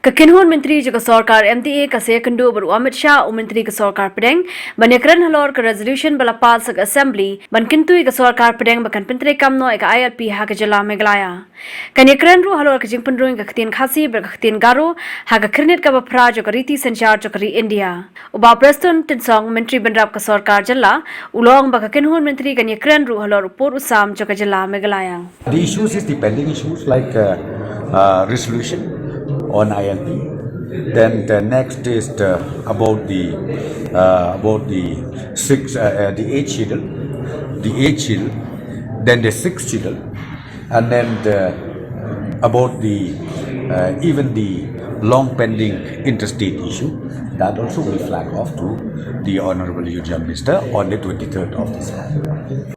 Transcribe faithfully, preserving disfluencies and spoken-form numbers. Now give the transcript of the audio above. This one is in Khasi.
Ka kynhun myntri jong ka sorkar M D A ka sa ïakynduh bad u Amit Shah, u myntri ka sorkar pdeng, ban ïakren halor ka resolution ba la pass ha ka assembly ban kyntu ïa ka sorkar pdeng ba kan pyntreikam noh ïa ka I L P ha ka jylla Meghalaya. Kan ïakren ruh halor ka jingpynrung ïa ka ktien Khasi bad ka ktien Garo ha ka khyrnit kaba phra jong ka riti synshar jong ka ri India. U Bah Prestone Tynsong, myntri bynrap ka sorkar jylla, u la ong ba ka kynhun myntri kan ïakren ruh halor u pud u sam jong ka jylla Meghalaya. The issues is the pending issues like uh, uh, resolution on I L P. Then the next is the, about the uh, about the six uh, uh, the eighth schedule, the eighth schedule, then the sixth schedule, and then the, about the uh, even the long pending interstate issue, that also will flag off to the Honorable Union Minister on the twenty-third of this month.